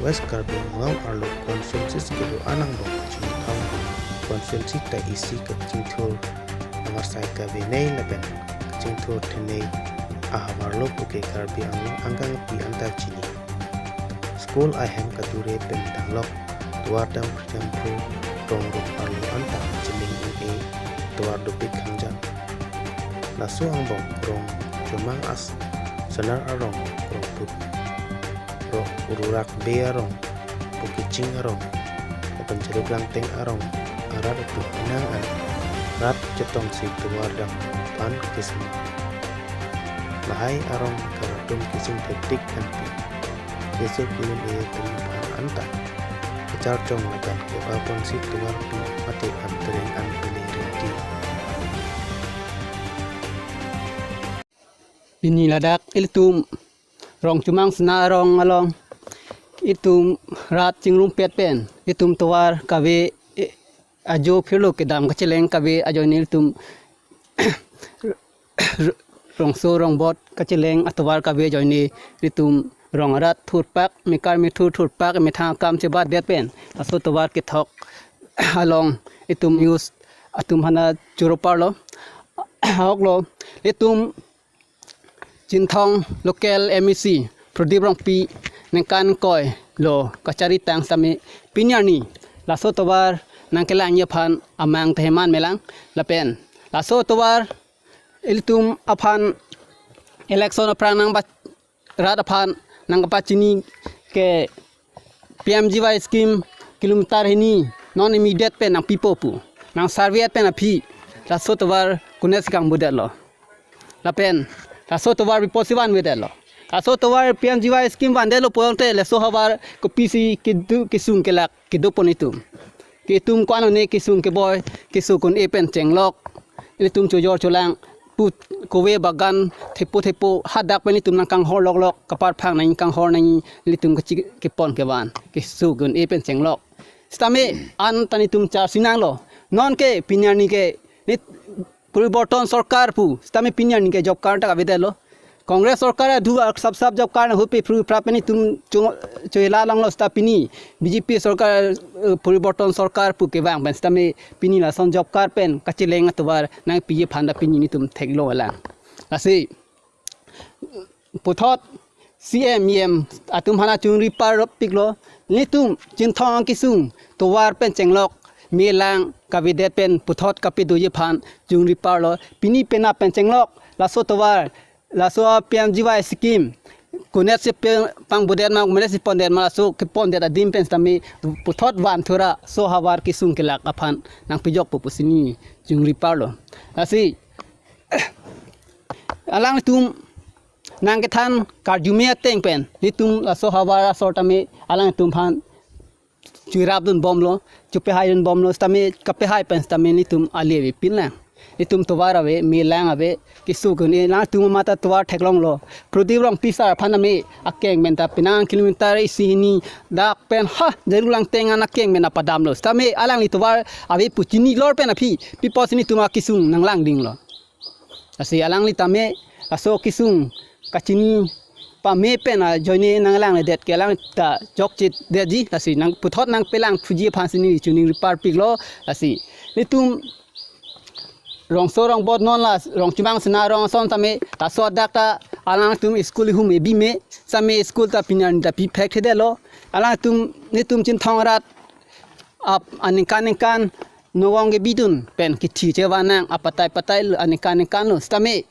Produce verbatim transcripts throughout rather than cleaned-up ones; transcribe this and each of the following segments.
West Karbi Anglong arlo constituency kedo-an angbong chingthong constituency ta isi kachingthur amarsai kavenei lapen kachingthur thenei ahavarlo puke Karbi Anglong angkangpi anta chini. School ahem kadure pen danglok tovar dam phrang phru rong rup arlo anta chiling un-e tovar dopik khangjang. Laso angbong rong chomang as senar arong rong put rong rurak be arong pukiching arong lapen cheruk langteng arong arat atum inang an rat chetongsi tovar dam pan kisma. Lahai arong karatum kisung thektik kanpi. Yesus ilum e tum pan anta kecharchong lapen kepaponsi tovarpi mate antreng an pili rinti. Pini ladak ilitum rong chomang senar arong along itum rat chingrumpet pen itum tovar kave, eh, ajo phirlo kedam kacheleng kave ajoine ilitum rongso rongbot kacheleng atovar kave ajoine ilitum rong arat thurpak, mekar methur thurpak, methang akam chebatdet pen laso tovar kethok along itum news atum aphan choro parlo. Ahoklo, itum Chinthong local M A C Pradip Rongpi ningkan ingkoi lo kachari tang sitame pini arni laso tovar nangkelangji aphan amang teheman melang lapen laso tovar ilitum aphan election aphrang nangba rat aphan nangkapachini ke P M G Y scheme kilometer hini non immediate pen nangpipo pu, nang survey pen aphi laso tovar konatsi kangbodet lo. Lapen laso tovar pi apotsi vanvedet lo. Laso tovar P M G Y scheme vandet lo pulote laso havar kopisi kedo kesung kelak kedopon itum. Ke itum ko-an ne kesung keboi, kesung un-e pen chenglok. Ilitum chojor cholang put kove bagan thepo thepo hadak pen itum nangkanghor loklok, kaparphang nangkanghor nang ilitum kachi kepon kevan kesung un-e pen chenglok. Sitame anta netum charsi nanglo. Non ke pini arni ke ne poriborton sorkar pu, sitame pini arni ke job card ta kavedet lo. Congress sorkar adhu arsap sap job card nanghopi phru phra pen itum cho choila langlo sita pini B J P sorkar, eh, poriborton sorkar pu kevang pen sitame pini lason job card pen kacheleng atovar nangpiji aphan ta pini netum theklo lang. Lasi puthot C M, E M atum aphan chungri parpiklo, netum Chinthong kesung tovar pen chenglok melang kavedet pen puthot kapedoji aphan chungri parlo. Pini penap pen chenglok laso tovar, laso P M G Y scheme konatsi pe pangbodet ma, konatsi pondet ma, laso kepondet adim pen sitame puthot van thura laso havar kesung kelak aphan nangpejokpo pusi ne chungri parlo. Lasi alangtum nangkethan karjume ateng pen netum laso havar asor tame alangtum aphan chirapdun bomlo, chipehaidun bomlo, sitame kapehai pen sitame netum ali avepin lang. Netum tovar ave, melang ave, kesung un-e, alangtum mata tovar theklonglo. Pradip Rongpi sar aphan tame akeng pen ta penang kilometer isi hini dak pen ha Jerulangteng an akeng pen ta padamlo. Sitame alangli tovar ave pu chinilor pen aphi pi apotsi netum akesung nanglangdinglo. Lasi alangli tame laso kesung kachini pame pen ajoine nanglangledet ke alang ta jokchedetji, lasi nang puthot nangpelang thuji aphansi ne chungri parpiklo. Lasi netum rongso rongbot non la rong chomang senar arong ason tame laso adak ta alangtum school ihum ebi me, sitame school ta pini arni ta piphek thedetlo. Alangtum netum Chinthong arat ap aningkan ningkan nogong kebidun pen kithi chevan nang apatai patai aningkan ningkan lo sitame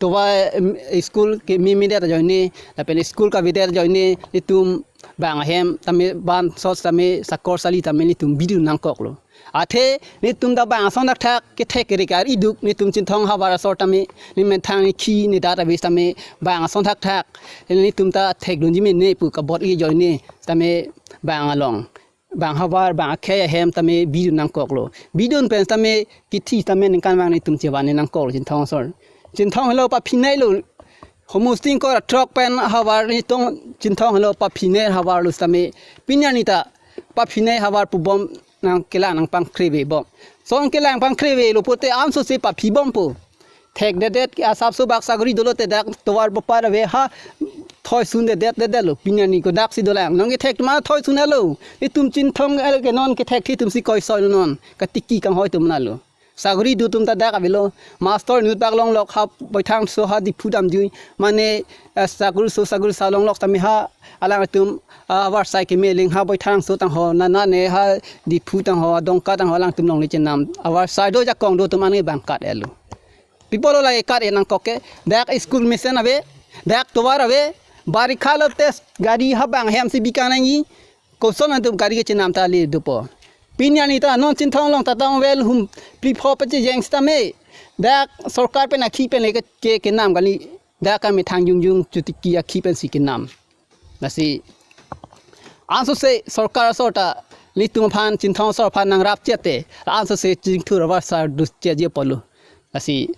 tovar, em, school kememedet ajoine lapen school kavedet ajoine netum bang ahem tame bansot tame sakor sali tame netum bidun nangkoklo. Athe netum ta bang ason thakthak kethek kere kar iduk netum Chinthong havar asor tame ne methang ne khi ne dat avis tame bang ason thakthak netum ta thekdunji mene pu kabot-i ajoine tame bang along bang havar bang akhei ahem tame bidun nangkoklo. Bidun pen tame kithi tame ningkan vang netum chevan ne nangkoklo Chinthong asor. Chinthong helo paphineilo. Homusting kor atrok pen havar netum Chinthong helo paphinei havar lo sitame pini arni ta paphinei havar pubom nangkelang nangpangkrevi bom. Son kelang pangkrevilo pute ansose paphibompo. Thekdedet ke asapso bak sagori dolo te dak tovar bopar ave ha thoi sunde det det detlo, pini arni kodak si dolang. Non kethek atum thoi sun alo. Itum Chinthong el ke non kethek atum si koi soi non. Katiki kanghoi atum nalo. Saguri do atum ta dak avelo. Master inut bak longlok ha Baithalangso ha Diphu damjui. Mane, eh, saguri so saguri sa longlok tame ha alangtum, ah, avarsai keme ling ha Baithalangso tangho. Nana ne ha Diphu tangho, Dongka tangho alangtum longle chenam. Avarsai do jakong do atum an ke bang kat elo. People lo lagi kat e nangkok ke. Dak school mesen ave. Dak tovar ave. Barikha lo test gari ha bang hem si bika nangji. Koson atum gari kechenam ta le dopo. Pini arni ta non Chinthong along ta tang vel hum phli pho pache jeng sitame. Dak sorkar pen akhi pen le ke, ke, kenam kali. Dak kami thang jung jung chotiki akhi pen si kenam. Lasi ansose sorkar asor ta litum aphan Chinthong asor aphan nangrap chete. Ansose chingthur avarsai dus che je polo. Lasi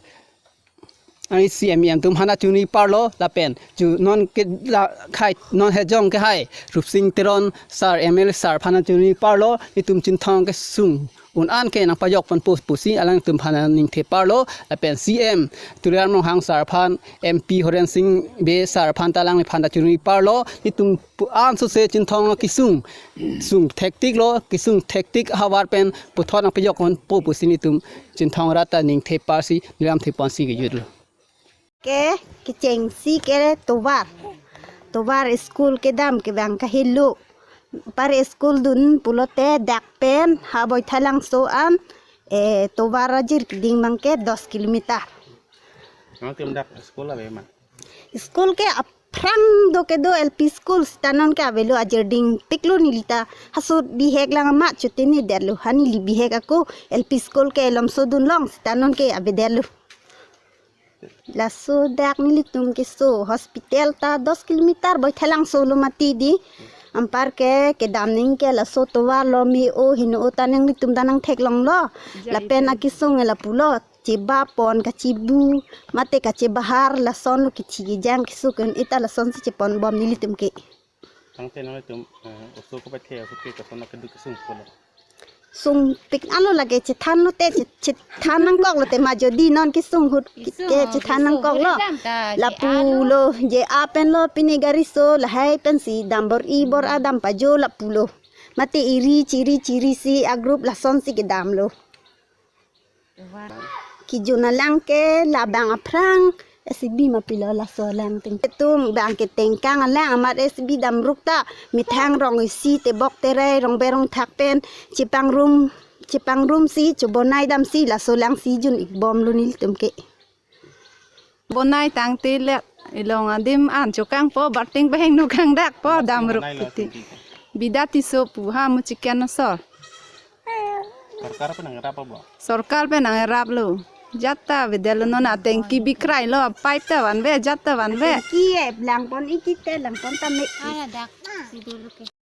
ai C M, E M atum aphan ta chunri parlo lapen chu non ke la khai non hejong ke hai Rupsing Teron sir, M L A sir aphan ta chunri parlo, itum Chinthong kesung un an ke nangpajok ponpo pusi alangtum aphan ta ningthe parlo lapen C M Tuliram Ronghang sir aphan, M P Horen Sing Bey sir aphan ta alangliphan ta chunri parlo, itum pu-, ansose Chinthong kesung sung thektik lo, kesung thektik havar pen puthot nangpajok ponpo pusi nelitum Chinthong rat ta ningthe parsi niram the ponsi kejut lo. Ke kechengsi ke tovar. Tovar school kedam ke bang kahelo. Par school dun pulote dak pen ha Baithalangso an, eh, tovar ajir keding bang ke dos kilometer. Nangtum dak school ave ma? School ke aphrang do kedo L P school sita non ke avelo, ajir dingpiklo neli ta. Haso bihek lang amat chotene detlo. Ha neli bihek ako L P school ke Lomso dunlong sita non ke avedetlo. Laso dak nelitum keso hospital ta dos kilometer Baithalangso lo mati di. Anpar ke kedam ning ke laso tovar lo me-o heno-o ta nanglitum ta nangtheklonglo. Lapen akesung lapulo. Cheba pon kachibu, mate kachebahar, lason lo kithi kejang kesung ke-un-e ta lasonsi chepon bom nelitum ke. Tangte nanglitum, eh, oso kopathe, oso ke koson keduk kesung pulo. Sungpik alo lake chethan lote, che-, chethan nangkok lote ma jodi non kesung ahut ke chethan nangkoklo. Lapulo, je apen lo pini gari so, lahai pensi dam bor-i bor-a dam pajo lapulo. Mate iri chiri chiri si a group lasonsi kedamlo. Kijun alang ke labang aphrang S B ma pilo laso alang ting. Tum bang ke tengkang alang amat S B damruk ta methang rong isi tebok terai rong berong thak pen chepangrum, chepangrum si chobonai damsi laso alang si jun-ik bomlo nelitum ke. Bonai tangte le ilong adim an chokangpo, bating baheng nokangdakpo, damruk bonai lo titi. Tingki. Bida Tisso pu ha Muchikian asor. Sorkar pen nangrap abo? Sorkar pen nangraplo. Jat ta avedetlo, non atengki bikrailo, pipe ta vanve, jat ta vanve. Tengki e, langpon ikite, langpon tame. Aya dak, si dulu ke.